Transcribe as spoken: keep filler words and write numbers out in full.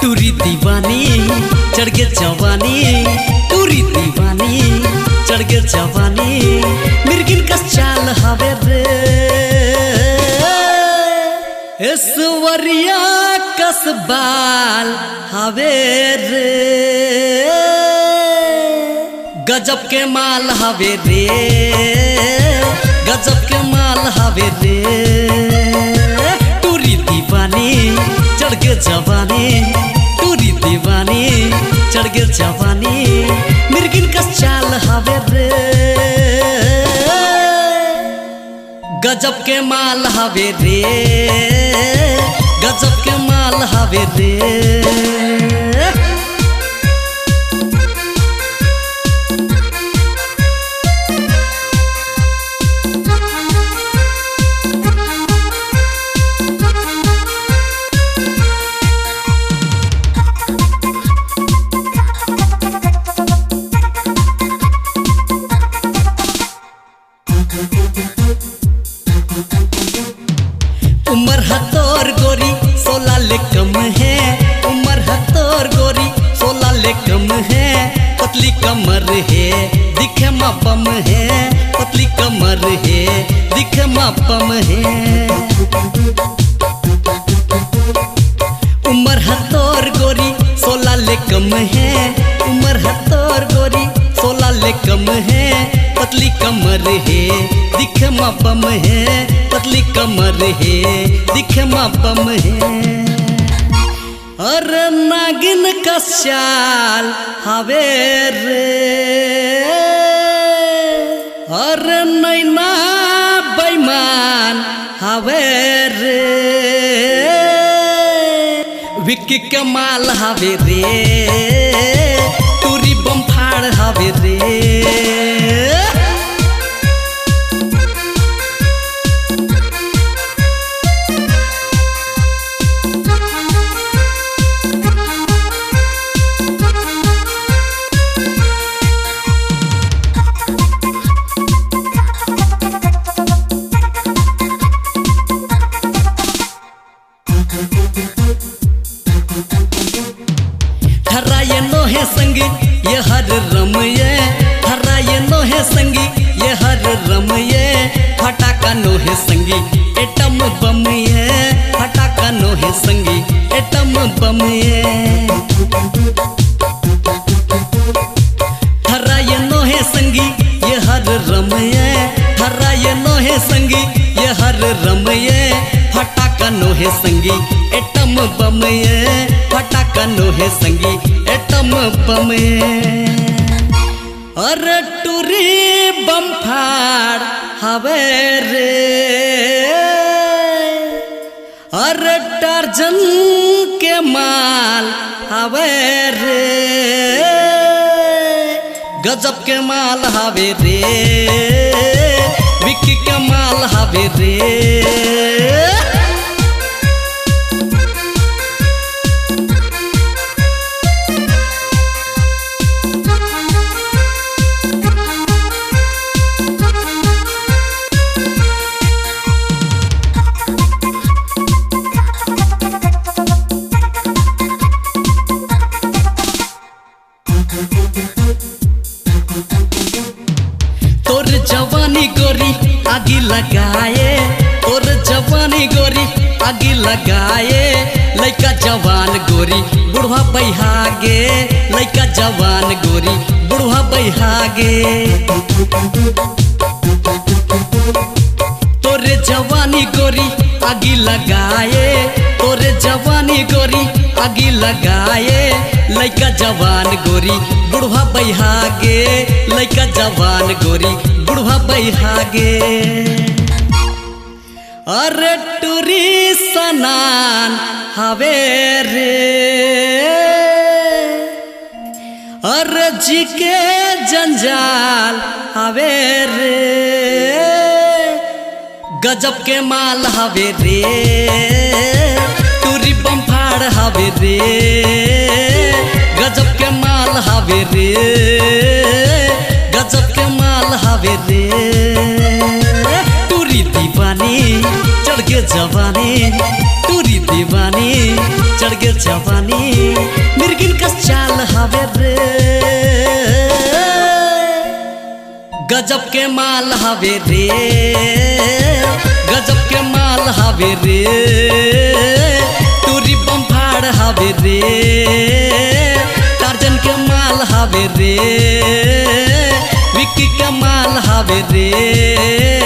टूरी दीवानी, चढ़ गे जवानी। टूरी दीवानी, चढ़ गे जवानी। मिर्गिन कस चाल हवे रे, ऐश्वर्या कस बाल हवे रे। गजब के माल हवे रे, गजब के माल हवे रे। टूरी दीवानी, चढ़ गे जवानी। टूरी दीवानी, चढ़ गे जवानी। मिर्गिन कस चाल हवे रे। गजब के माल हवे रे, गजब के माल हवे रे। उमर ह तोर गोरी सोला ले कम हे, उमर ह तोर गोरी सोला ले कम हे। पतली कमर हे, दिखे मा बम हे, पतली कमर हे, दिखे मा बम हे। उमर ह तोर गोरी सोला ले कम हे, उमर ह तोर गोरी सोला ले कम हे। पतली कमर हे, दिखे मा बम हे, पतली कमर हे, दिखे मा बम हे। अरे नागिन कस चाल हवे रे, अरे नैना बेईमान हवे रे। विक्की के माल हवे रे, टूरी बम फाड़ हवे रे। ठर्रा ये नोहे संगी, ये हर रम ये। ठर्रा ये नोहे संगी, ये हर रम ये। फटाका नोहे संगी, एटम बम ये। फटाका नोहे संगी, एटम बम ये। ठर्रा ये नोहे संगी, ये हर रम ये। ठर्रा ये नोहे संगी, ये हर रम ये। फटाका नोहे संगी, एटम बम ये। फटाका नोहे संगी, एटम बम ये। अरे टूरी बम फाड़ हवे रे। अरे टार्जन के माल हवे रे, गजब के माल हवे रे, विक्की के माल हवे रे। तोर जवानी गोरी आगी लगाए, तोर जवानी गोरी आगी लगाए। लइका जवान गोरी बुढ़वा बइहा गे, लइका जवान गोरी बुढ़वा बइहा गे। तोरे जवानी गोरी आगी लगाए, तोरे जवानी गोरी आगी लगाए। लइका जवान गोरी बुढ़वा बइहा गे, लइका जवान गोरी बुढ़वा बइहा गे। अरे टूरी सनान हवे रे, अरे जी के जंजाल हवे रे, गजब के माल हवे रे, टूरी बम फाड़ हवे रे, रे, गजब के माल हावे रे। टूरी दीवानी, चढ़ के जवानी। टूरी दीवानी, चढ़ के जवानी। मिर्गिन कस चाल हावे रे। गजब के माल हावे रे। गजब के माल हावे रे। टूरी बम्फाड़ हावे रे। टार्जन के माल हावे रे। विक्की के माल हावे रे।